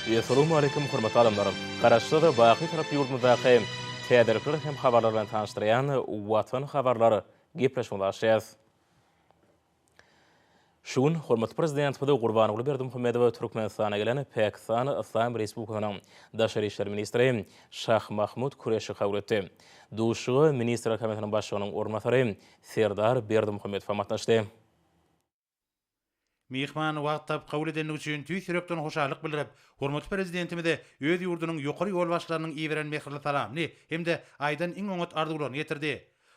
Essalawmaleýkim hormatly adamlar! Garaşsyz, baky Tarap ýurdumyzdaky täzelikler hem habarlar bilen tanyşdyrýan Watan habarlar gepleşigimizi açýas. Şu gün hormatly Prezidentimiz Gurbanguly Berdimuhamedow Türkmenistana gelen Pakistan Yslam Respublikasynyň Daşary işler ministri Şah Mahmud Kureşi kabul etdi. Duşuşyga Ministrler Kabinetiniň Başlygynyň orunbasary Serdar Berdimuhamedow hem gatnaşdy. Myhman wagt tapyp kabul edendigi üçin tüýs ýürekden hoşallyk bildirip, hormatly Prezidentimize öz ýurdunyň ýokary ýolbaşçylarynyň iberen mähirli salamyny hem-de aýdan iň oňat arzuwlaryny ýetirdi.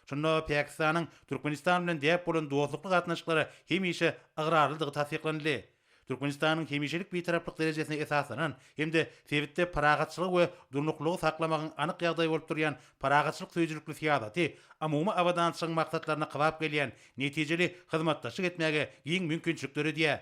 Şunda Pakistanyň Türkmenistan bilen däp bolan dostlukly gatnaşyklara hemişe ygrarlydygy tassyklanyldy. Türkmenistanyň hemişelik Bitaraplyk derejesine esaslanan hem-de sebitde parahatçylygy we durnuklylygy saklamagyň anyk ýagdaýy bolup durýan parahatçylyk söýüjilikli syýasaty umumy abadançylygyň maksatlaryna kybap gelýän netijeli hyzmatdaşlyk etmäge giň mümkinçilik döredýär.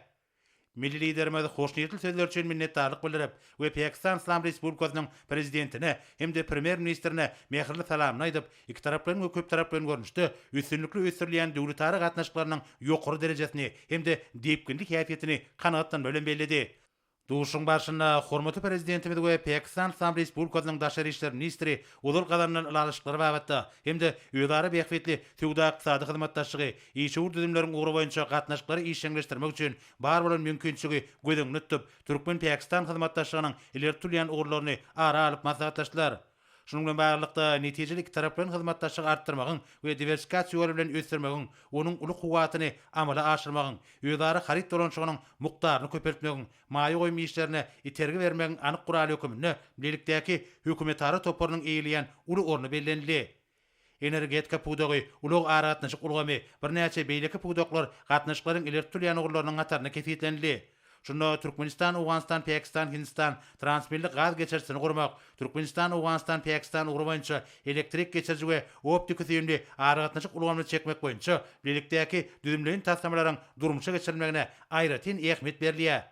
Milli Liderimiz hoşniýetli sözler üçin minnetdarlyk bildirip we Pakistan Yslam Respublikasynyň Prezidentine hem-de Premýer-ministrine mähirli salamyny aýdyp, ikitaraplaýyn we köptaraplaýyn görnüşde üstünlikli ösdürilýän döwletara gatnaşyklarynyň ýokary derejesini hem-de depginli häsiýetini kanagatlanma bilen belledi. Duşuşygyň barşynda hormatly Prezidentimiz we Pakistan Yslam Respublikasynyň daşary işler ministri ozal gazanylan ylalaşyklar babatda hem-de özara bähbitli söwda-ykdysady hyzmatdaşlygy, işewür düzümleriň ugry boýunça gatnaşyklary işjeňleşdirmek üçin bar bolan mümkinçiligi göz öňünde tutup, türkmen-pakistan hyzmatdaşlygynyň ileri tutulýan ugurlaryny ara alyp maslahatlaşdylar. Şunuň bilen baglylykda, netijeli ikitaraplaýyn hyzmatdaşlygy artdyrmagyň we diwersifikasiýa ýoly bilen ösdürmegiň, onuň uly kuwwatyny amala aşyrmagyň, özara haryt dolanyşygynyň mukdaryny köpeltmegiň, maýa goýum işlerine itergi bermegiň anyk guraly höküminde bilelikdäki hökümetara toparynyň eýeleýän uly orny bellenildi. Energetika pudagy, ulag-aragatnaşyk ulgamy, birnäçe beýleki pudaklar gatnaşyklaryň ileri tutulýan ugurlarynyň hatarynda kesgitlenildi. Şunda Türkmenistan, Owganystan, Pakistan, Hindistan transmilli gaz geçirijisini gurmak, Türkmenistan, Owganystan, Pakistan ugry boýunça elektrik geçiriji we optiki-süýümli aragatnaşyk ulgamyny çekmek boýunça bilelikdäki düzümleýin taslamalaryň durmuşa geçirilmegine aýratyn ähmiýet berilýär.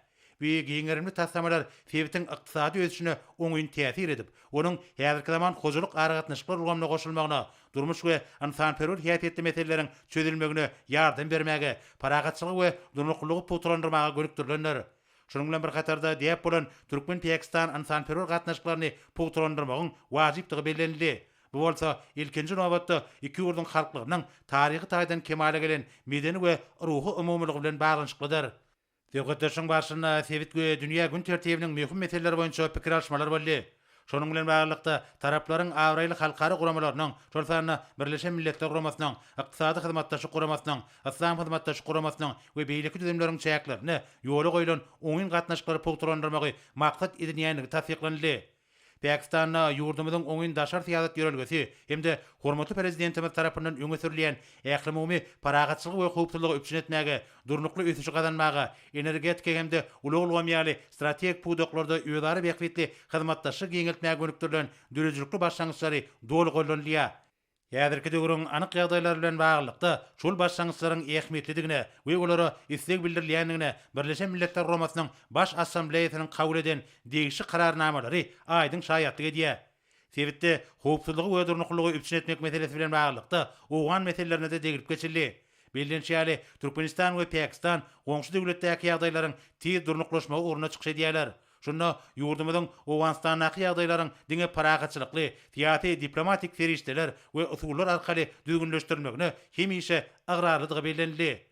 Bu giň gerimli taslamalar sebitiň ykdysady ösüşine oňyn täsir edip, onuň häzirki zaman hojalyk aragatnaşyklar ulgamyna goşulmagyna, durmuş we ynsanperwer häsiýetli meseleleriň çözülmegine ýardam bermäge, parahatçylygy we durnuklylygy pugtalandyrmaga gönükdirilendir. Şunuň bilen bir hatarda, däp bolan türkmen-pakistan ynsanperwer gatnaşyklaryny pugtalandyrmagyň wajypdygy bellenildi. Bu bolsa, ilkinji nobatda, iki ýurduň halklarynyň taryhy taýdan kemala gelen medeni we ruhy umumylygy bilen baglanyşyklydyr. Söhbetdeşligiň barşynda sebit we dünýä gün tertibiniň möhüm meseleleri boýunça pikir alyşmalar boldy. Şonuň bilen baglylykda, taraplaryň abraýly halkara guramalarynyň, şol sanda Birleşen Milletler Guramasynyň, Ykdysady Hyzmatdaşlyk Guramasynyň, Yslam Hyzmatdaşlyk Guramasynyň we beýleki düzümleriň çäklerinde ýola goýlan oňyn gatnaşyklary pugtalandyrmagy maksat edinýändigi tassyklanyldy. Pakistanda ýurdumyzyň oňyn daşary syýasat ýörelgesi hem-de hormatly Prezidentimiz tarapyndan öňe sürülýän ählumumy parahatçylygy we howpsuzlygy üpjün etmäge, durnukly ösüşi gazanmaga, energetika hem-de ulag ulgamy ýaly strategik pudaklarda özara bähbitli hyzmatdaşlygy giňeltmäge gönükdirilen döredijilikli başlangyçlary doly goldanylýar. Häzirki döwrüň anyk ýagdaýlary bilen baglylykda, şol başlangyçlaryň ähmiýetlidigine we olara isleg bildirilýändigine Birleşen Milletler Guramasynyň Baş Assambleýasynyň kabul eden degişli Kararnamalary aýdyň şaýatlyk edýär. Sebitde howpsuzlygy we durnuklylygy üpjün etmek meselesi bilen baglylykda, owgan meselelerine-de deglip geçildi. Bellenişi ýaly, Türkmenistan we Pakistan goňşy döwletdäki ýagdaýlaryň tiz durnuklaşmagy ugrunda çykyş edýärler. Şunda ýurdumyzyň Owganystandaky ýagdaýlaryň diňe parahatçylykly, syýasy-diplomatik serişdeler we usullar arkaly düzgünleşdirilmegine hemişe ygrarlydygy bellenildi.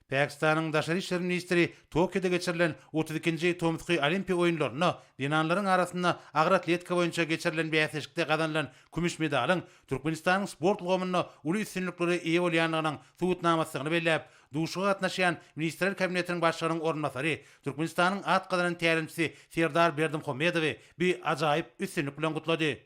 Pakistanyň daşary işler ministri Tokioda geçirilen 32-nji tomusky Olimpiýa oýunlarynda zenanlaryň arasynda agyr atletika boýunça geçirilen bäsleşikde gazanylan kümüş medalyň Türkmenistanyň sport ulgamynda uly üstünliklere eýe bolýandygynyň subutnamasydygyny belläp, Duşuşyga gatnaşýan Ministrler Kabinetiniň Başlygynyň orunbasary, Türkmenistanyň at gazanan tälimçisi Serdar Berdimuhamedowy bu ajaýyp üstünlik bilen gutlady.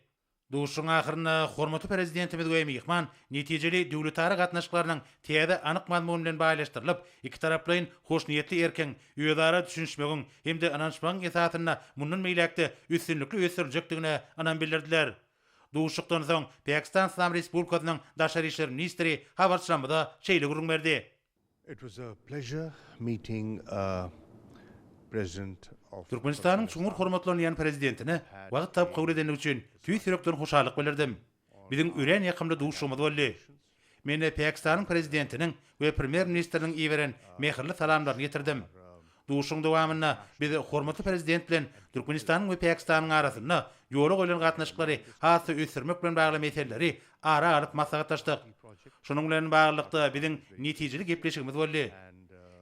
Duşuşygyň ahyrynda hormatly Prezidentimiz we myhman netijeli döwletara gatnaşyklarynyň täze anyk mazmun bilen baýlaşdyrylyp, ikitaraplaýyn hoşniýetli erkiň, özara düşünişmegiň hem-de ynanyşmagyň esasynda mundan beýläk-de üstünlikli ösdüriljekdigine ynam bildirdiler. Duşuşykdan soň Pakistan Yslam Respublikasynyň daşary işler ministri habarçylarymyza şeýle gürrüň berdi. It was a pleasure meeting President of Türkmenistanyň çuňňur hormatlanylýan Prezidentine wagt tapyp kabul edendigi üçin tüýs ýürekden hoşallyk bildirdim. Biziň örän ýakymly duşuşygymyz boldy. Men Pakistanyň Prezidentiniň we Premýer-ministriniň iberen mähirli salamlaryny getirdim. Duşuşygyň dowamynda biz hormatly Prezident bilen Türkmenistanyň we Pakistanyň arasynda ýola goýlan gatnaşyklary has-da ösdürmek bilen bagly meseleleri ara alyp maslahatlaşdyk. Şunuň bilen baglylykda biziň netijeli gepleşigimiz boldy.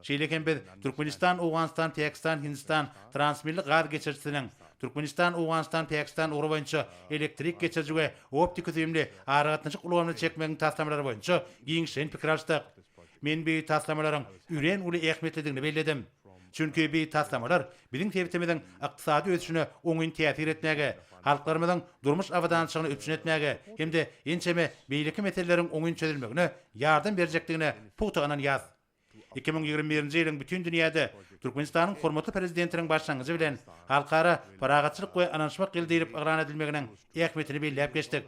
Şeýle hem biz Türkmenistan, Owganystan, Pakistan, Hindistan transmilli gaz geçirijisiniň, Türkmenistan, Owganystan, Pakistan ugry boýunça elektrik geçiriji we optiki süýümli aragatnaşyk ulgamyny çekmegiň taslamalary boýunça giňişleýin pikir alyşdyk. Men bu taslamalaryň örän uly ähmiýetlidigini belledim. Çünki bu taslamalar biziň sebitimiziň ykdysady ösüşine oňyn täsir etmäge, halklarymyzyň durmuş abadançylygyny üpjün etmäge hem-de ençeme beýleki meseleleriň oňyn çözülmegine ýardam berjekdigine pugta ynanýas. 2021-nji ýylyň bütin dünýäde Türkmenistanyň hormatly Prezidentiniň başlangyjy bilen Halkara parahatçylyk we ynanyşmak ýyly diýlip yglan edilmeginiň ähmiýetini belläp geçdik.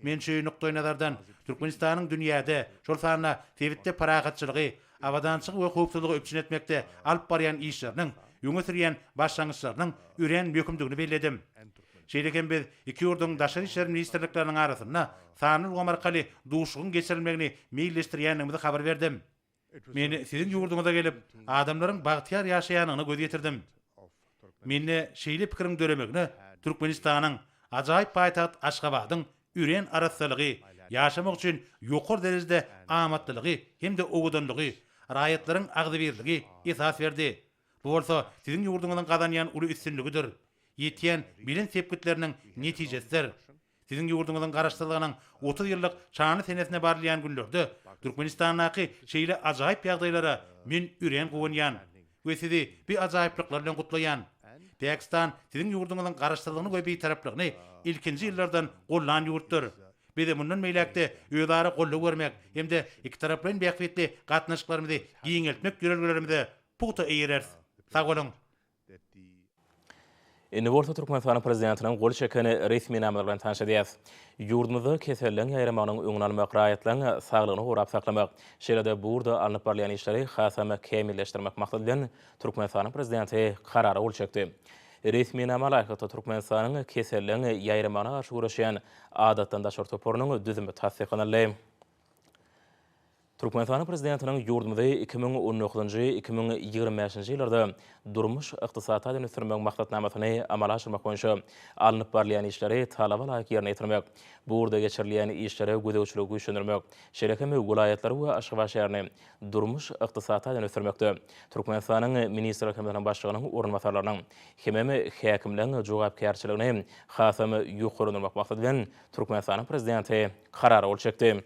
Men şu nukdaýnazardan Türkmenistanyň dünýäde, şol sanda sebitde parahatçylygy, abadançylygy we howpsuzlygy üpjün etmekde alyp barýan işleriniň, öňe sürýän başlangyçlarynyň örän möhümdigini belledim. Şeýle hem biz iki ýurduň Daşary işler ministrlikleriniň arasynda sanly ulgam arkaly duşuşygyň geçirilmegini meýilleşdirýändigimizi habar berdim. Men siziň ýurduňyza gelip, adamlaryň bagtyýar ýaşaýanyna göz ýetirdim. Mende şeýle pikiriň döremegine Türkmenistanyň, ajaýyp paýtagt Aşgabadyň örän arassalygy, ýaşamak üçin ýokary derejede amatlylygy hem-de owadanlygy, raýatlaryň agzybirligi esas berdi. Bu bolsa siziň ýurduňyzyň gazanýan uly üstünligidir, ýetýän belent sepgitleriniň netijesidir. Siziň ýurduňyzyň Garaşsyzlygynyň 30 ýyllyk şanly senesine barylýan günlerde Türkmenistandaky şeýle ajaýyp ýagdaýlara men örän guwanýan we sizi bu ajaýyplyklar bilen gutlaýan. Pakistan siziň ýurduňyzyň Garaşsyzlygyny we Bitaraplygyny ilkinji ýyllardan gollan ýurtdur. Biz mundan beýläk-de özara goldaw bermek hem-de ikitaraplaýyn bähbitli gatnaşyklarymyzy giňeltmek ýörelgelerimize pugta eýereris. Sag boluň! Indi bolsa Türkmenistanyň Prezidentiniň gol çeken resminamalary bilen tanyş edýäris. Ýurdumyzda keselleň ýaýramagynyň öňüni almak, raýatlaryň saglygyny gorap saklamak, şeýle-de bu ugurda alnyp barylýan işleri hasam kämilleşdirmek maksady bilen Türkmenistanyň Prezidenti Karara gol çekdi. Resminama laýyklykda Türkmenistanyň keselleň ýaýramagyna garşy göreşýän Adatdan daşary toparynyň düzümi tassyklanyldy. Türkmenistanyň Prezidentiniň ýurdumyzy 2019-njy, 2025-nji ýyllarda durmuş-ykdysady taýdan ösdürmegiň maksatnamasyny amala aşyrmak boýunça alnyp barylýan işleri talaba laýyk ýerine ýetirmek, bu ugurda geçirilýän işlere gözegçiligi güýçlendirmek, şeýle hem welaýatlary we Aşgabat şäherini durmuş-ykdysady taýdan ösdürmekde Türkmenistanyň Ministrler Kabinetiniň Başlygynyň orunbasarlarynyň hemem häkimleň jogapkärçiligini hasam ýokarlandyrmak maksady bilen Türkmenistanyň Prezidenti Karara gol çekdi.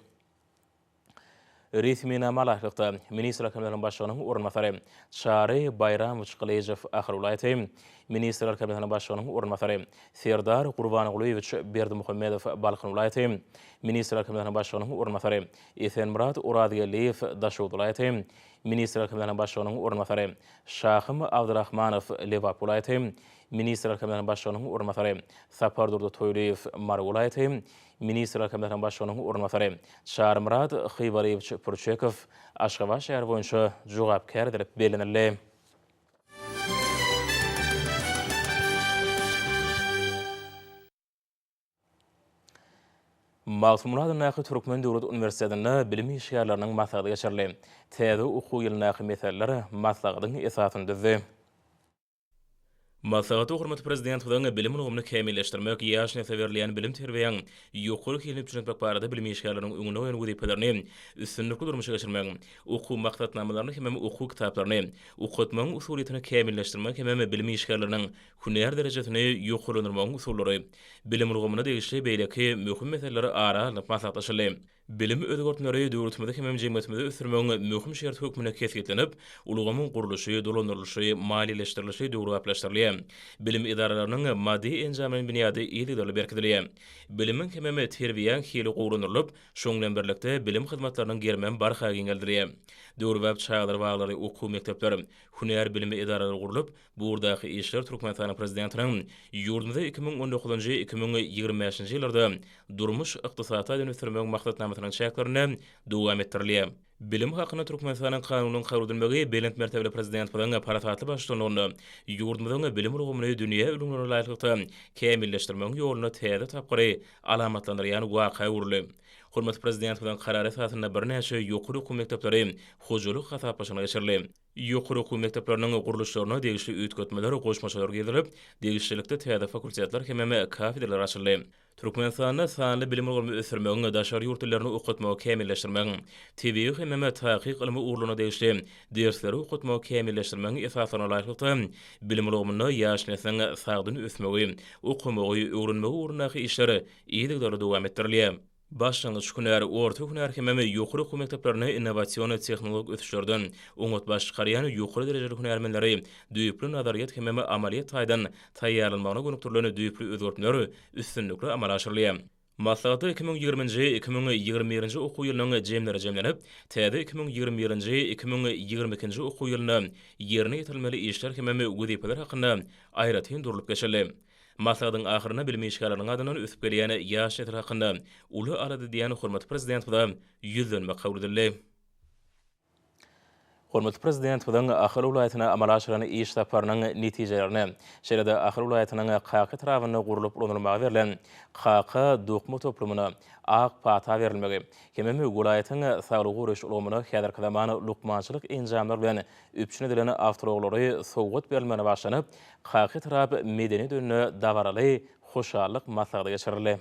Resminama laýyklykda, Ministrler Kabinetiniň Başlygynyň orunbasary Çary Baýramowiç Gylyjow Ahal welaýaty, Ministrler Kabinetiniň Başlygynyň orunbasary Serdar Gurbangulyýewiç Berdimuhamedow Balkan welaýaty, Ministrler Kabinetiniň Başlygynyň orunbasary Esenmyrat Orazgeldiýew Daşoguz welaýaty, Ministrler Kabinetiniň Başlygynyň orunbasary Şahym Abdyrahmanow Lebap welaýaty, Ministrler Kabinetiniň Başlygynyň orunbasary Sapardurdy Toýlyýew Mary welaýaty, Ministrler Kabinetiniň Başlygynyň orunbasary Çarymyrat Hywaryýewiç Pürçekow Aşgabat şäheri boýunça jogapkär edilip bellenildi. Magtymguly adyndaky Türkmen döwlet uniwersitetinde bilim işgärleriniň maslahaty geçirildi. Täze okuw ýylyndaky meseleler maslahatyň esasyny düzdi. Maslahatda hormatly Prezidentimiziň bilim ulgamyny kämilleşdirmek, ýaş nesle berilýän bilim-terbiýäň ýokary hilini üpjün etmek barada bilim işgärleriniň öňünde goýan wezipelerini üstünlikli durmuşa geçirmegiň, okuw maksatnamalaryny hemem okuw kitaplaryny, okatmagyň usulyýetini kämilleşdirmek hemem bilim işgärleriniň hünär derejesini ýokarlandyrmagyň usullary, bilim ulgamyna degişli beýleki möhüm meseleler ara alnyp maslahatlaşyldy. Bilim özgertmeleri döwletimizi hemem jemgyýetimizi ösdürmegiň möhüm şerti hökmünde kesgitlenip, ulgamyň gurluşy, dolandyrylyşy, maliýeleşdirilişi döwrebaplaşdyrylýar. Bilim edaralarynyň maddy-enjamlaýyn binýady yzygiderli berkidilýär. Bilimiň hemem terbiýäň hili gowulandyrylyp, şonuň bilen birlikde bilim hyzmatlarynyň gerimem barha giňeldilýär. Döwrebap çagalar baglary, okuw mekdepler, hünär bilimi edaralary gurlup, Bu ugurdaky işler Türkmenistanyň Prezidentiniň ýurdumyzy 2019-njy, 2025-nji ýyllarda durmuş-ykdysady taýdan ösdürmegiň maksatnamasynyň çäklerinde dowam etdirilýär. Bilim hakynda Türkmenistanyň Kanunynyň kabul edilmegi belent mertebeli Prezidentimiziň parasatly baştutanlygynda ýurdumyzyň bilim ulgamyny dünýä ülňülerine laýyklykda kämilleşdirmegiň ýolunda täze tapgyry alamatlandyrýan waka öwrüldi. Hormatly Prezidentimiziň Karary esasynda birnäçe ýokary okuw mekdepleri hojalyk hasaplaşygyna geçirildi. Ýokary okuw mekdepleriniň gurluşlaryna degişli üýtgetmeler, goşmaçalar girizilip, degişlilikde täze fakultetler hemem kafedralar açyldy. Türkmenistanda sanly bilim ulgamyny ösdürmegiň, daşary ýurt dillerini okatmagy kämilleşdirmegiň, tebigy hemem takyk ylmy ugurlaryna degişli dersleri okatmagy kämilleşdirmegiň esaslaryna laýyklykda, bilim ulgamynda ýaş nesliň sagdyn ösmegi, okamagy, öwrenmegi ugrundaky işler yzygiderli dowam etdirilýär. Başlangyç hünär, orta hünär hemem ýokary okuw mekdeplerinde innowasion tehnologik ösüşlerden oňat baş çykarýan ýokary derejeli hünärmenleri düýpli nazaryýet hemem amalyýet taýdan taýýarlanmagyna gönükdirilen düýpli özgertmeler üstünlikli amala aşyrylýar. Maslahatda 2020-nji, 2021-nji okuw ýylynyň jemleri jemlenip, täze 2021-nji, 2022-nji okuw ýylynda ýerine ýetirilmeli işler hemem wezipeler hakynda aýratyn durlup geçildi. Maslahatyň ahyrynda bilim işgärleriniň adyndan ösüp gelýän ýaş nesil hakynda uly alada edýän hormatly Prezidentimize ýüzlenme kabul edildi. Hormatly Prezidentimiziň Ahal welaýatyna amala aşyran iş saparynyň netijelerine, şeýle-de Ahal welaýatynyň Kaka etrabynda gurlup ulanylmaga berlen Kaka dokma toplumyna ak pata berilmegi hemem welaýatyň saglygy goraýyş ulgamyna häzirki zaman lukmançylyk enjamlary bilen üpjün edilen awtoulaglary sowgat berilmegine başlanyp, Kaka etrap medeniýet öýünde dabaraly hoşallyk maslahaty geçirildi.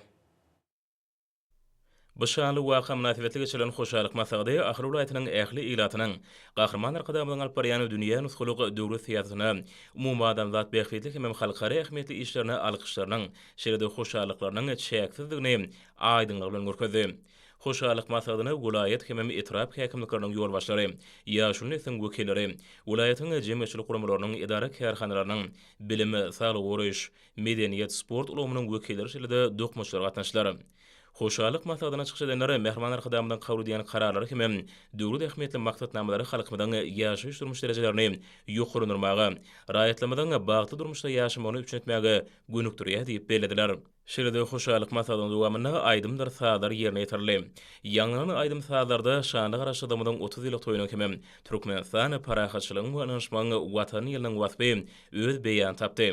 Bu şanly waka mynasybetli geçirilen hoşallyk maslahaty Ahal welaýatynyň ähli ilatynyň Gahryman Arkadagymyzyň alyp barýan dünýä nusgalyk döwlet syýasatyna, umumadamzat bähbitli hemem halkara ähmiýetli işlerine alkyşlarynyň, şeýle-de hoşallyklarynyň çäksizdigini aýdyňlygy bilen görkezdi. Hoşallyk maslahatyna welaýat hemem etrap häkimlikleriniň ýolbaşçylary, ýaşuly nesliň wekilleri, welaýatyň jemgyýetçilik guramalarynyň, edara-kärhanalarynyň, bilim, saglygy goraýyş, medeniýet, sport ulgamynyň wekilleri şeýle-de dokmaçylar gatnaşdylar. Hoşallyk maslahatyna çykyş edenler Mähriban Arkadagymyzyň kabul edýän kararlary hemem döwlet ähmiýetli maksatnamalary halkymyzyň ýaşaýyş-durmuş derejelerini ýokarlandyrmaga, raýatlarymyzyň bagtly durmuşda ýaşamagyny üpjün etmäge gönükdirýär diýip bellediler. Şeýle-de hoşallyk maslahatynyň dowamynda aýdymdyr sazlar ýerine ýetirildi. Ýaňlanan aýdym-sazlarda şanly Garaşsyzlygymyzyň 30 ýyllyk toýunyň hemem Türkmenistan, parahatçylygyň we ynanyşmagyň Watany ýylynyň waspy öz beýanyny tapdy.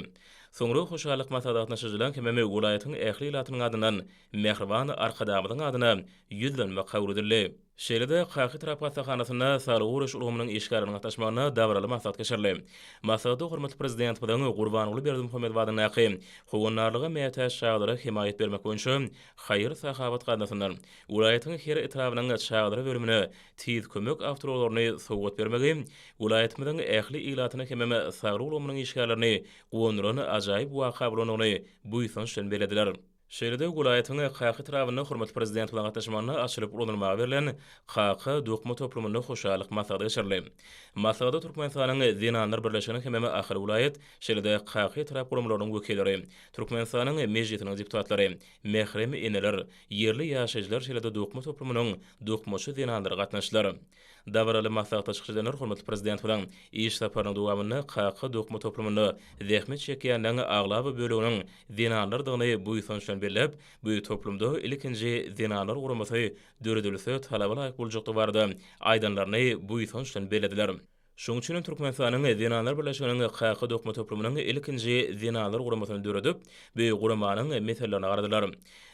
Soňra hoşallyk maslahata gatnaşyjylaryň hemem welaýatyň ähli ilatynyň adyndan mähriban Arkadagymyzyň adyna ýüzlenme kabul edildi. Şeýle-de Kaka etrap hassahanasynda saglygy goraýyş ulgamynyň işgärleriniň gatnaşmagynda dabaraly maslahat geçirildi. Maslahatda hormatly Prezidentimiziň Gurbanguly Berdimuhamedow adyndaky Howandarlyga mätäç çagalara hemaýat bermek boýunça haýyr-sahawat gaznasyndan welaýatyň her etrabynyň çagalar bölümine Tiz kömek awtoulaglaryny sowgat bermegi welaýatymyzyň ähli ilatyny hemem saglyk ulgamynyň işgärlerini guwandyran ajaýyp waka bolandygyny buýsanç bilen bellediler. Şeýle-de welaýatyň Kaka etrabynda hormatly Prezidentimiziň gatnaşmagynda açylyp ulanylmaga berlen Kaka dokma toplumynda hoşallyk maslahaty geçirildi. Maslahata Türkmenistanyň Zenanlar birleşiginiň hemem Ahal welaýat, şeýle-de Kaka etrap guramalarynyň wekilleri, Türkmenistanyň Mejlisiniň deputatlary, mährem eneler, ýerli ýaşaýjylar şeýle-de dokma toplumynyň dokmaçy zenanlary gatnaşdylar. Dabaraly maslahatda çykyş edenler hormatly Prezidentimiziň iş saparynyň dowamynda Kaka dokma toplumynda zähmet çekýänleriň aglaba böleginiň zenanlardygyny buýsanç bilen belläp, bu toplumda ilkinji Zenanlar guramasy döredilse talaba laýyk boljakdygy barada aýdanlaryny buýsanç bilen bellediler. Şonuň üçin hem Türkmenistanyň Zenanlar birleşiginiň Kaka dokma toplumynyň ilkinji Zenanlar guramasyny döredip, bu guramanyň meselelerine garadylar.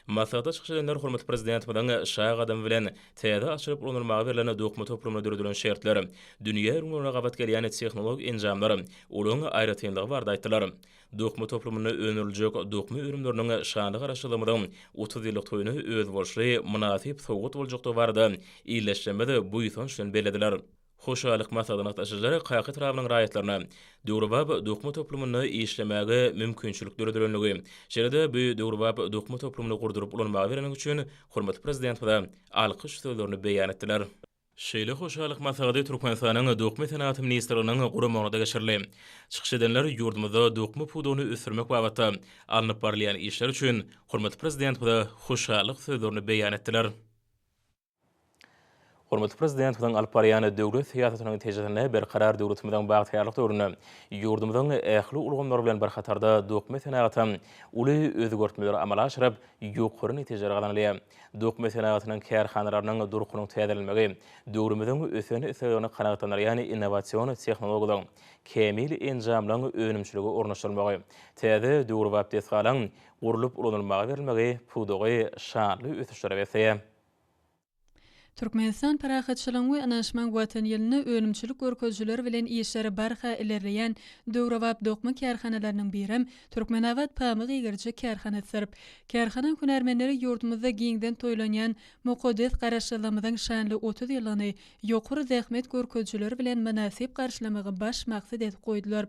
Maslahatda çykyş edenler hormatly Prezidentimiziň Şa gadamy bilen täze açylyp ulanylmaga berlen dokma toplumynda döredilen şertler, dünýä ülňülerine gabat gelýän tehnologik enjamlar, olaryň aýratynlygy barada aýtdylar. Dokma toplumynda öndüriljek dokma önümleriniň şanly Garaşsyzlygymyzyň 30 ýyllyk toýuna özboluşly, mynasyp sowgat boljakdygy barada ildeşlerimiz buýsanç bilen bellediler. Hoşallyk maslahatyna gatnaşyjylar Kaka etrabynyň raýatlaryna döwrebap dokma toplumynda işlemäge mümkinçilik döredilenligi, şeýle-de bu döwrebap dokma toplumyny gurduryp ulanmaga berendigi üçin hormatly Prezidentimize alkyş sözlerini beýan etdiler. Şeýle hoşallyk maslahaty Türkmenistanyň Dokma senagaty ministrliginiň guramagynda geçirildi. Çykyş edenler ýurdumyzda dokma pudagyny ösdürmek babatda alnyp barylýan işler üçin hormatly Prezidentimize hoşallyk sözlerini beýan etdiler. Hormatly Prezidentimiziň alyp barýan döwlet syýasatynyň netijesinde Berkarar döwletimiziň bagtyýarlyk döwründe ýurdumyzyň ähli ulgamlary bilen bir hatarda dokma senagatam uly özgertmeleri amala aşyryp, ýokary netijeler gazanylýar. Dokma senagatynyň kärhanalarynyň durkunyň täzelenmegi, döwrümiziň ösen isleglerini kanagatlandyrýan innowasion tehnologiýalaryň, kämil enjamlaryň önümçilige ornaşdyrylmagy, täze döwrebap desgalaryň gurlup ulanylmaga berilmegi pudagy şanly ösüşlere besleýär. Türkmenistan parahatçylygyň we ynanyşmagyň Watany ýylynda önümçilik görkezijileri bilen işleri barha ilerleýän döwrebap dokma kärhanalarynyň birem Türkmenabat pamyk egiriji kärhanasydyr. Kärhanaň hünärmenleri ýurdumyzda giňden toýlanýan mukaddes Garaşsyzlygymyzyň şanly 30 ýyllygyny ýokary zähmet görkezijileri bilen mynasyp garşylamagy baş maksat edip goýdular.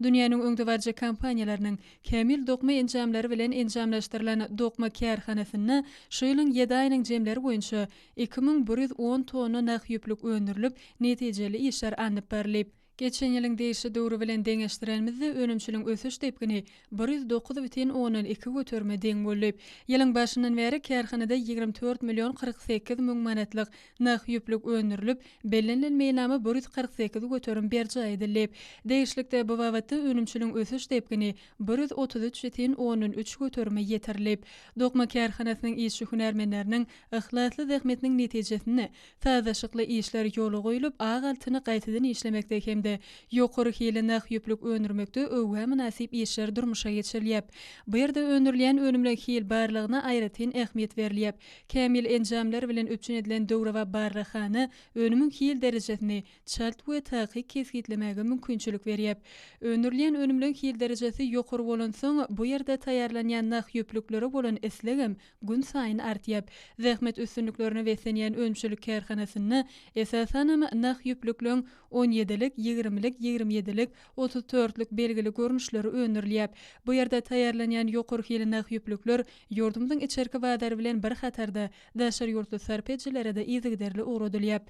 Dünýäniň öňdebaryjy kompaniýalarynyň Kämil dokma enjamlary bilen enjamlaşdyrylan dokma kärhanasynda şu ýylyň ýedi aýynyň jemleri boýunça 2110 tonna nah ýüplük öndürilip, netijeli işler alnyp barlyp. Geçen ýylyň degişli döwri bilen deňeşdirenimizde önümçiligiň ösüş depgini 109 bütin ondan iki göterime deň boldy. Ýylyň başyndan bäri kärhanada 24 million 48 müň manatlyk Nah ýüplük öndürilip, bellenilen meýilnama 148% berjaý edildi. Degişlikde, bu babatda önümçiligiň ösüş depgini 133 bütin ondan üç göterime ýetirilip, dokma kärhanasynyň işçi-hünärmenleriniň yhlasly zähmetiniň netijesinde sazlaşykly işler ýola goýlup, ak altyny gaýtadan işlemekde hem-de ýokary hilli nah ýüplük öndürmekde öwgä mynasyp işler durmuşa geçirilýär. Bu ýerde öndürilýän önümleň hil barlagyna aýratyn ähmiýet berilýär. Kämil enjamlar bilen üpjün edilen döwrebap barlaghana önümiň hil derejesini çalt we takyk kesgitlemäge mümkinçilik berýär. Öndürilýän önümleň hil derejesi ýokary bolansoň, bu ýerde taýýarlanýan nah ýüplüklere bolan islegem günsaýyn artýar. Zähmet üstünliklerine beslenýän önümçilik kärhanasynda, esasanam, nah ýüplükleň on ýedilik, ýigrimilik, 27 ýedilik, 34 lük belgili görnüşleri öndürilýär. Bu ýerde taýýarlanýan ýokary hili nah ýüplükler Ýurdumyzyň içerki bazary bilen bir hatarda, daşary ýurtly sarp edijilere-de yzygiderli ugradylýar.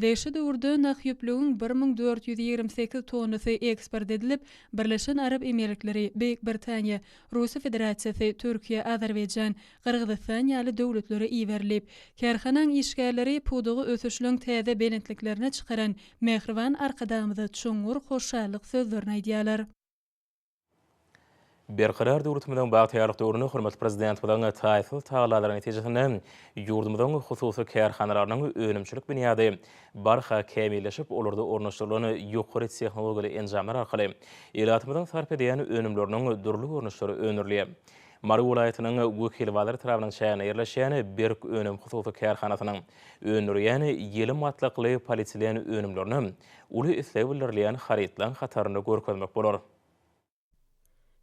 Degişli döwürde nah ýüplügiň 1428 tonnasy eksport edilip, Birleşen Arap Emirlikleri, Beýik Britaniýa, Russiýa Federasiýasy, Türkiýe, Azerbaýjan, Gyrgyzystan ýaly döwletlere iberilip. Kärhanaň işgärleri pudagy ösüşleň täze belentliklerine çykaran mähriban Arkadagymyza çuňňur hoşallyk sözlerini aýdýarlar. Berkarar döwletimiziň bagtyýarlyk döwründe hormatly Prezidentimiziň taýsyz tagallalary netijesinde ýurdumyzyň hususy kärhanalarynyň önümçilik binýady barha kämilleşip, olarda ornaşdyrylan ýokary tehnologiýaly enjamlar arkaly ilatymyzyň sarp edýän önümleriniň dürli görnüşleri öndürilýär. Mary welaýatynyň Wekilbazar etrabynyň çäginde ýerleşýän Berk önüm hususy kärhanasynyň öndürýän ýelim gatlakly polietilen önümlerine uly isleg bildirilýän harytlaryň hatarynda görkezmek bolar.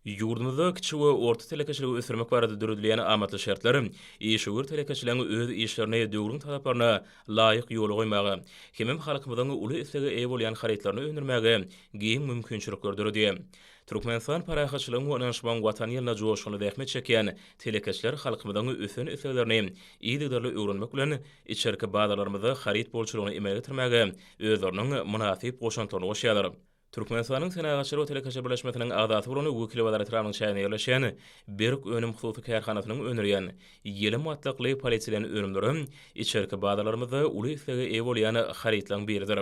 Ýurdumyzda kiçi we orta telekeçiligi ösdürmek barada döredilýän amatly şertler işewür telekeçileriň öz işlerini döwrüň talaplaryna laýyk ýola goýmaga hemem halkymyzyň uly islege eýe bolýan harytlaryny öndürmäge giň mümkinçilikleri döredýär. Türkmenistan parahatçylygyň we ynanyşmagyň Watany ýylynda joşgunly zähmet çekýän telekeçiler halkymyzyň ösen isleglerini yzygiderli öwrenmek bilen, içerki bazarlarymyzda haryt bolçulygyny emele getirmäge özleriniň mynasyp goşantlaryny goşýarlar. Türkmenistanyň Senagatçylar we telekeçiler birleşmesiniň agzasy bolan Wekilbazar etrabynyň çäginde ýerleşýän Berk önüm hususy kärhanasynyň öndürýän ýelim gatlakly polietilen önümleri içerki bazarlarymyzda uly islege eýe bolýan harytlaryň biridir.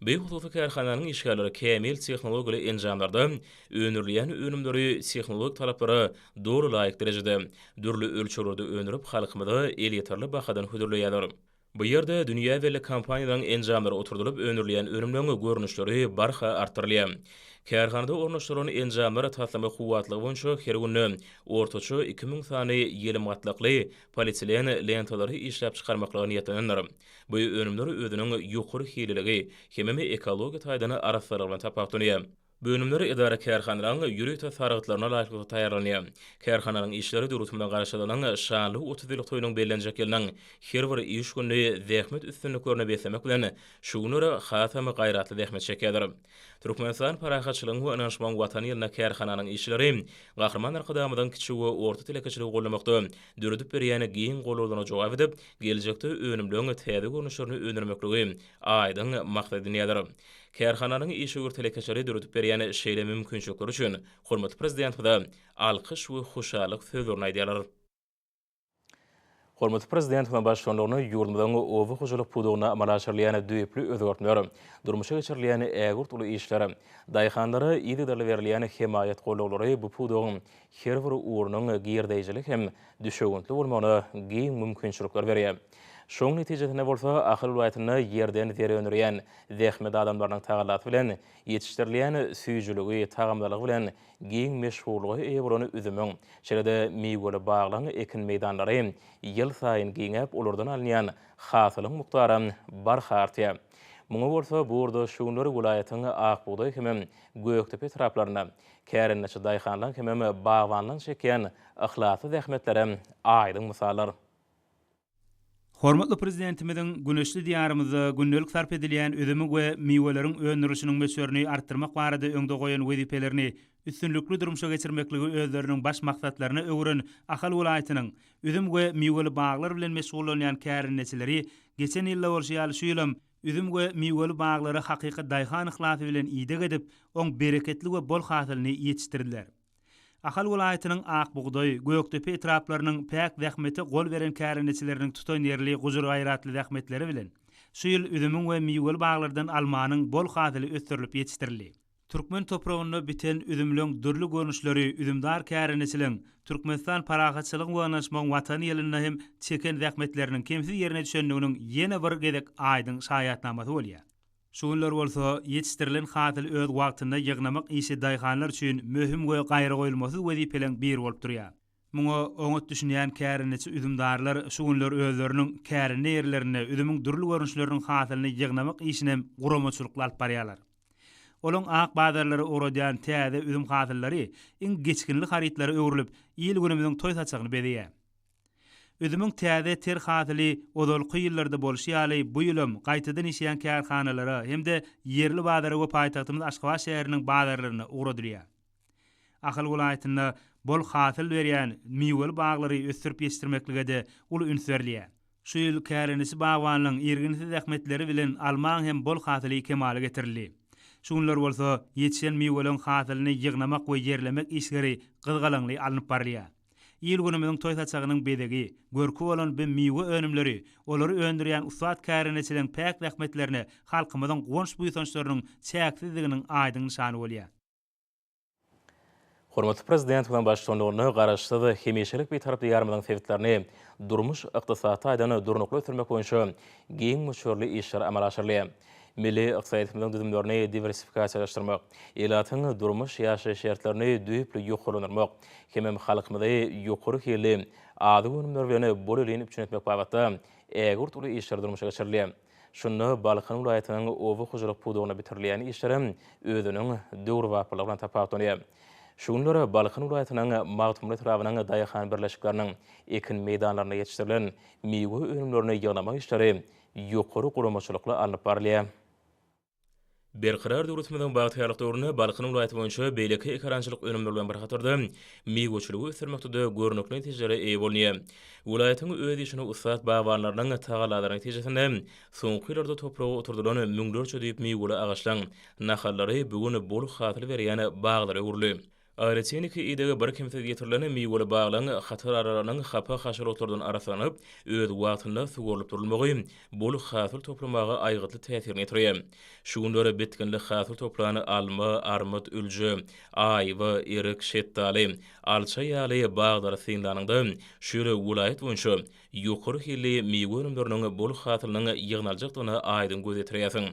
Bu hususy kärhananyň işgärleri kämil tehnologiýaly enjamlarda öndürilýän önümleri tehnologik talaplara doly laýyk derejede, dürli ölçeglerde öndürip, halkymyza elýeterli bahadan hödürleýärler. Bu ýerde dünýä belli kompaniýalaryň enjamlary oturdylyp öndürilýän önümleriň görnüşleri barha artdyrylýar. Kärhanada ornaşdyrylan enjamlar taslama kuwwatlygy boýunça her günde ortaça 2000 sany ýelim gatlakly polietilen lentalary işläp çykarmaklyga niýetlenendir. Bu önümler özüniň ýokary hilliligi hemem ekologiýa taýdan arassalygy bilen tapawutlanýar. Bu önümler edara-kärhanalaryň ýörite sargytlaryna laýyklykda taýýarlanýar. Kärhananyň işleri döwletimiziň Garaşsyzlygynyň şanly 30 ýyllyk toýunyň bellenjek ýylynyň her bir iş gününi zähmet üstünliklerine beslemek bilen, şu günler hasam gaýratly zähmet çekýärler. Türkmenistan parahatçylygyň we ynanyşmagyň Watany ýylynda kärhananyň işçileri Gahryman Arkadagymyzyň kiçi we orta telekeçiligi goldamakda döredip berýän giň golawlaryna jogap edip, geljekde önümleriň täze görnüşlerini öndürmekligi aýdyň maksat edinýärler. Kärhananyň işewür telekeçilere döredip berýän şeýle mümkinçilikleri üçin hormatly Prezidentimize alkyş we hoşallyk sözlerini aýdýarlar. Hormatly Prezidentimiziň baştutanlygynda ýurdumyzyň oba hojalyk pudagynda amala aşyrylýan düýpli özgertmeler, durmuşa geçirilýän ägirt uly işler, daýhanlara yzygiderli berilýän hemaýat gollawlary bu pudagyň her bir ugrunyň girdeýjili hem düşewüntli bolmagyna giň mümkinçilikler berýär. Şonuň netijesinde bolsa Ahal welaýatynda ýerden zer öndürýän zähmet adamlarynyň tagallasy bilen ýetişdirilýän süýjüligi, tagamlylygy bilen giň meşhurlyga eýe bolan üzümiň, şeýle-de miweli baglaryň ekin meýdanlary ýylsaýyn giňäp, olardan alynýan hasylyň mukdaram barha artýar. Muňa bolsa bu ugurda şu günler welaýatyň Ak bugdaý hemem Gökdepe etraplarynda kärendeçi daýhanlaryň hemem bagbanlaryň çekýän yhlasly zähmetlerem aýdyň mysallar. Hormatly Prezidentimiziň güneşli Diýarymyzda gündelik sarp edilýän üzümiň we miweleriň öndürilişiniň möçberini artdyrmak barada öňde goýan wezipelerini üstünlikli durmuşa geçirmekligi özleriniň baş maksatlaryna öwren Ahal welaýatynyň üzüm we miweli baglar bilen meşgullanýan kärendeçileri geçen ýylda bolşy ýaly şu ýylam üzüm we miweli baglara hakyky daýhan yhlasy bilen ideg edip, oň bereketli we bol hasylyny ýetişdirdiler. Ahal welaýatynyň Ak bugdaý, Gökdepe etraplarynyň päk zähmete gol beren kärendeçileriniň tutanýerli gujur-gaýratly zähmetleri bilen, şu ýyl üzümiň we miweli baglardan almanyň bol hasyly ösdürilip ýetişdirildi. Türkmen topragynda biten üzümleň dürli görnüşleri üzümdar kärendeçileň Türkmenistan parahatçylygyň we ynanyşmagyň Watany ýylynda hem çeken zähmetleriniň kemsiz ýerine düşendiginiň ýene bir gezek aýdyň şaýatnamasy bolýar. Şu günler bolsa ýetişdirilen hasyly öz wagtynda ýygnamak işi daýhanlar üçin möhüm we gaýragoýulmasyz wezipeleň biri bolup durýar. Muňa oňat düşünýän kärendeçi üzümdarlar şu günler özleriniň kärende ýerlerinde üzümiň dürli görnüşleriniň hasylyny ýygnamak işinem guramaçylykly alyp barýarlar. Olaň ak bazarlara ugradýan täze üzüm hasyllary iň geçginli harytlara öwrülip, il-günümiziň toý saçagyny bezeýär. Üzümiň täze ter hasyly ozalky ýyllarda bolşy ýaly bu ýylam gaýtadan işleýän kärhanalara hem-de ýerli bazara we paýtagtymyz Aşgabat şäheriniň bazarlaryna ugradylýar. Ahal welaýatynda bol hasyl berýän miweli baglary ösdürip ýetişdirmeklige-de uly üns berilýär. Şu ýyl kärendeçi bagbanlaryň irginsiz zähmetleri bilen almaň hem bol hasyly kemala getirildi. Şu günler bolsa ýetişen miweleriň hasylyny ýygnamak we ýerlemek işleri gyzgalaňly alnyp barylýar. Il-günümiziň toý saçagynyň bezegi, görki bolan bu miwe önümleri, olary öndürýän ussat kärendeçileriň päk zähmetlerine halkymyzyň guwanç-buýsançlarynyň çäksizdiginiň aýdyň nyşany bolýar. Hormatly Prezidentimiziň baştutanlygynda Garaşsyz, hemişelik Bitarap Diýarymyzyň sebitlerini durmuş-ykdysady taýdan durnukly ösdürmek boýunça giň möçberli işler amala aşyrylýar. Milli ykdysadyýetimiziň düzümlerini diwersifikasiýalaşdyrmak, ilatyň durmuş-ýaşaýyş şertlerini düýpli ýokarlandyrmak hemem halkymyzy ýokary hilli azyk önümleri bilen bolelin üpjün etmek babatda ägirt uly işler durmuşa geçirilýär. Şunda Balkan welaýatynyň oba hojalyk pudagynda bitirilýän işlerem özüniň döwrebaplylygy bilen tapawutlanýar. Şu günler Balkan welaýatynyň Magtymguly etrabynyň daýhan birleşikleriniň ekin meýdanlarynda ýetişdirilen miwe önümlerini ýygnamak işleri ýokary guramaçylykly alnyp barylýar. Berkarar döwletimiziň bagtyýarlyk döwründe Balkan welaýaty boýunça beýleki ekerançylyk önümleri bilen bir hatarda miweçiligi ösdürmekde-de görnükli netijelere eýe bolunýar. Welaýatyň öz işine ussat bagbanlarynyň tagallalary netijesinde soňky ýyllarda topraga oturdylan müňlerçe düýp miweli agaçlaryň nahallary bu gün bol hasyl berýän baglara öwrüldi. Agrotehniki idegi birkemsiz ýetirilen miweli baglaryň hatararalarynyň hapa-haşal otlardan arassalanyp, öz wagtynda suwarylyp durulmagy bol hasyl toplamaga aýgytly täsirini ýetirýär. Şu günler bitginli hasyl toplan alma, armyt, ülje, aýwa, erik, şetdaly, alça ýaly baglary synlanyňda, şu ýyl welaýat boýunça ýokary hilli miwe önümleriniň bol hasylynyň ýygnaljakdygyna aýdyň göz ýetirýärsiň.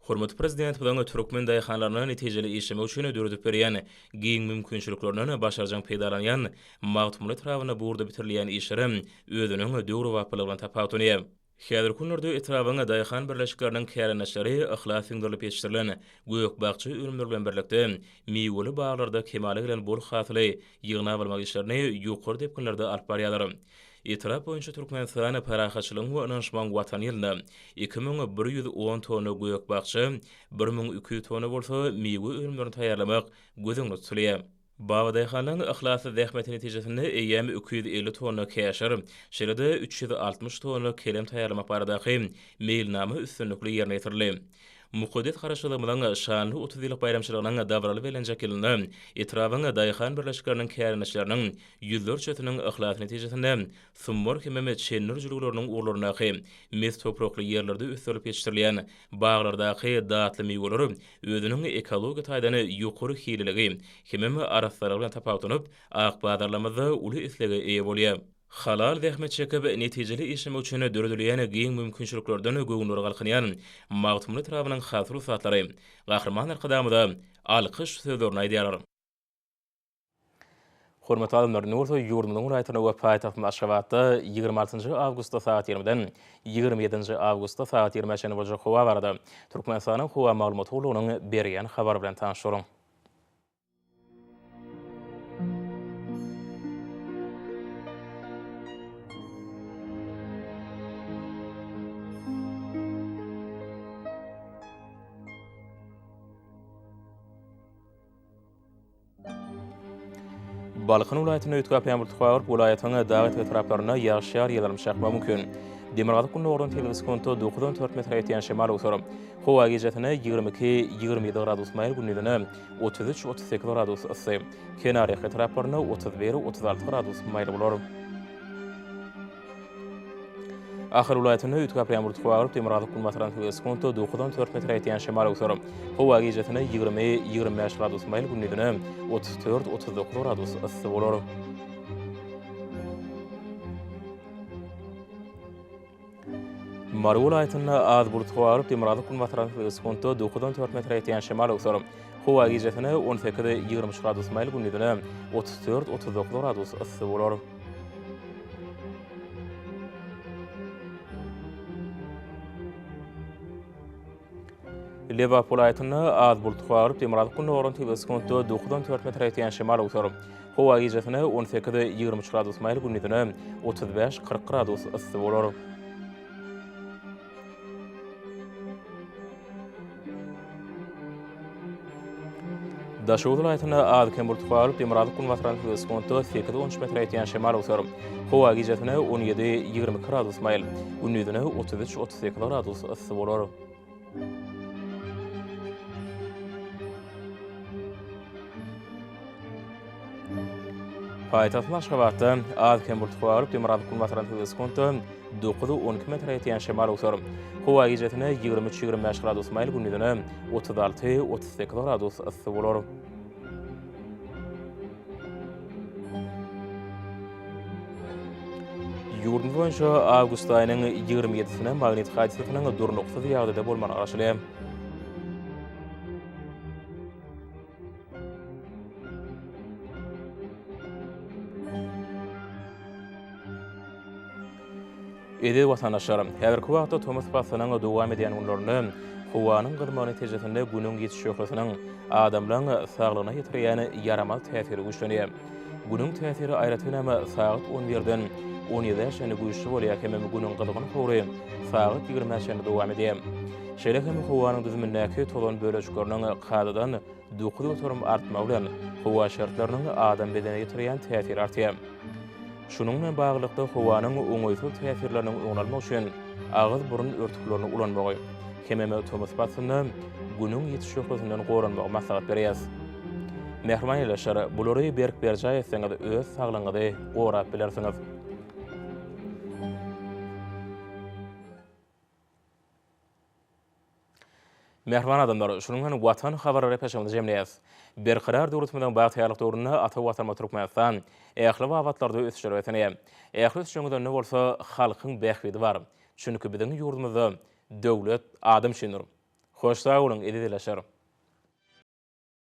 Hormatly Prezidentimiziň türkmen daýhanlaryna netijeli işlemek üçin döredip berýän giň mümkinçiliklerinden başarjaň peýdalanýan Magtymguly etrabynda bu ugurda bitirilýän işlerem özüniň döwrebaplylygy bilen tapawutlanýar. Häzirki günlerde etrabyň daýhan birleşikleriniň kärendeçileri yhlas siňdirilip ýetişdirilen gök-bakja önümleri bilen birlikde, miweli baglarda kemala gelen bol hasyly ýygnap almak işlerini ýokary depginlerde alyp barýarlar. Etrap boýunça Türkmenistan parahatçylygyň we ynanyşmagyň Watany ýylynda 2110 tonna gök-bakja, 1200 tonna bolsa miwe önümlerini taýýarlamak göz öňünde tutulýar. Babadaýhanlaryň yhlasly zähmeti netijesinde eýýäm 250 tonna käşir, şeýle-de 360 tonna kelem taýýarlamak baradaky meýilnama üstünlikli ýerine ýetirildi. Mukaddes Garaşsyzlygymyzyň şanly 30 ýyllyk baýramçylygynyň dabaraly bellenjek ýylynda etrabyň daýhan birleşikleriniň kärendeçileriniň ýüzlerçesiniň yhlasy netijesinde Sumbar hemem Çendir jülgeleriniň ugurlaryndaky mes toprakly ýerlerde ösdürilip ýetişdirilýän baglardaky datly miweler özüniň ekologiýa taýdan ýokary hilliligi hemem arassalygy bilen tapawutlanyp, ak bazarlarymyzda uly islege eýe bolýar. Halal zähmet çekip, netijeli işlemek üçin döredilýän giň mümkinçiliklerden göwünleri galkynýan Magtymguly etrabynyň hasyl ussatlary Gahryman Arkadagymyza alkyş sözlerini aýdýarlar. Hormatly alymlar, indi bolsa ýurdumyzyň welaýatlarynda we paýtagtymyz Aşgabatda 26 awgustda sagat 20-den 27 awgustda sagat 20-ä çenli boljak howa barada Türkmenistanyň Howa maglumat gullugynyň berýän habary bilen tanyş boluň. Balkan welaýatynda üýtgäp ýaňbur tukagyryp, welaýatyň dag etek etraplarynda ýagyş ýar, ýyldyrym çakmagy mümkin. Demirgazyk-gündogardan tizligi sekuntda dokuzdan dört metre ýetýän şemal öwser. Howa gijesine 22, 27 gradus maýyl, gündizine 33, 38 gradus yssy. Kenarýaka etraplarynda 31, 36 gradus maýyl bolar. Ahal welaýatynda üýtgäp ýaňbur tukagyryp, demirgazyk-günbatardan tizligi sekuntda dokuzdan dört metre ýetýän şemal öwser. Howa gijesine 20, 25 gradus maýyl, gündizine 34, 39 gradus yssy bolar. Mary welaýatynda az bulut howa bolup, demirgazyk-günbatardan tizligi sekuntda dokuzdan dört metre ýetýän şemal öwser. Howa gijesine 18, 23 gradus maýyl, gündizine 34, 39 gradus yssy bolar. Lebap welaýatynda az bulut howa bolup, demirgazyk-gündogardan tizligi sekuntda dokuzdan dört metre ýetýän şemal öwser. Howa gijesine 18, 23 gradus maýyl, gündizine 35, 40 gradus yssy bolar. Daşoguz welaýatynda az-kem bulut galyp, demirgazyk-günbatardan tizligi sekuntda sekiz-on üç metre ýetýän şemal öwser. Howa gijesine 17, 22 gradus maýyl, gündizine 33, 38 gradus yssy bolar. Paýtagtymyz Aşgabatda az-kem bulut galyp, demirgazyk-günbatardan tizligi sekuntda 9-12 metre ýetýän şemal öwser. Howa gijesine 23-25 gradus maýyl, gündizine 36-38 gradus yssy bolar. Ýurdumyz boýunça awgust aýynyň 27-sine magnit hadysasynyň durnuksyz ýagdaýda bolmagyna garaşylýar. Eziz watandaşlar! Häzirki wagtda tomus paslynyň dowam edýän günlerinde howanyň gyzmagy netijesinde Günüň ýiti şöhlesiniň adamlaryň saglygyna ýetirýän ýaramaz täsiri güýçlenýär. Günüň täsiri aýratyn hem sagat on birden on ýedä çenli güýçli bolýar hemem Günüň gyzgyn howry sagat ýigrimä çenli dowam edýär. Şeýle hem howanyň düzümindäki tozan bölejikleriniň kadadan 9% artmagy bilen howa şertleriniň adam bedenine ýetirýän täsiri artýar. Şunuň bilen baglylykda, howanyň oňaýsyz täsirleriniň öňüni almak üçin agyz-burun örtüklerini ulanmagy hemem tomus paslynda Günüň ýiti şöhlesinden goranmagy maslahat berýäris. Mähriban ildeşler, bulary berk berjaý etseňiz, öz saglygyňyzy gorap bilersiňiz. Mähriban adamlar, şunuň bilen Watan habarlary gepleşigimizi jemleýäris. Berkarar döwletimiziň bagtyýarlyk döwründe ata Watanymyz Türkmenistan ähli babatlarda ösüşlere beslenýär. Ähli ösüşiň özeninde bolsa halkyň bähbidi bar. Çünki biziň ýurdumyzda döwlet adam üçindir. Hoş sag boluň, eziz ildeşler!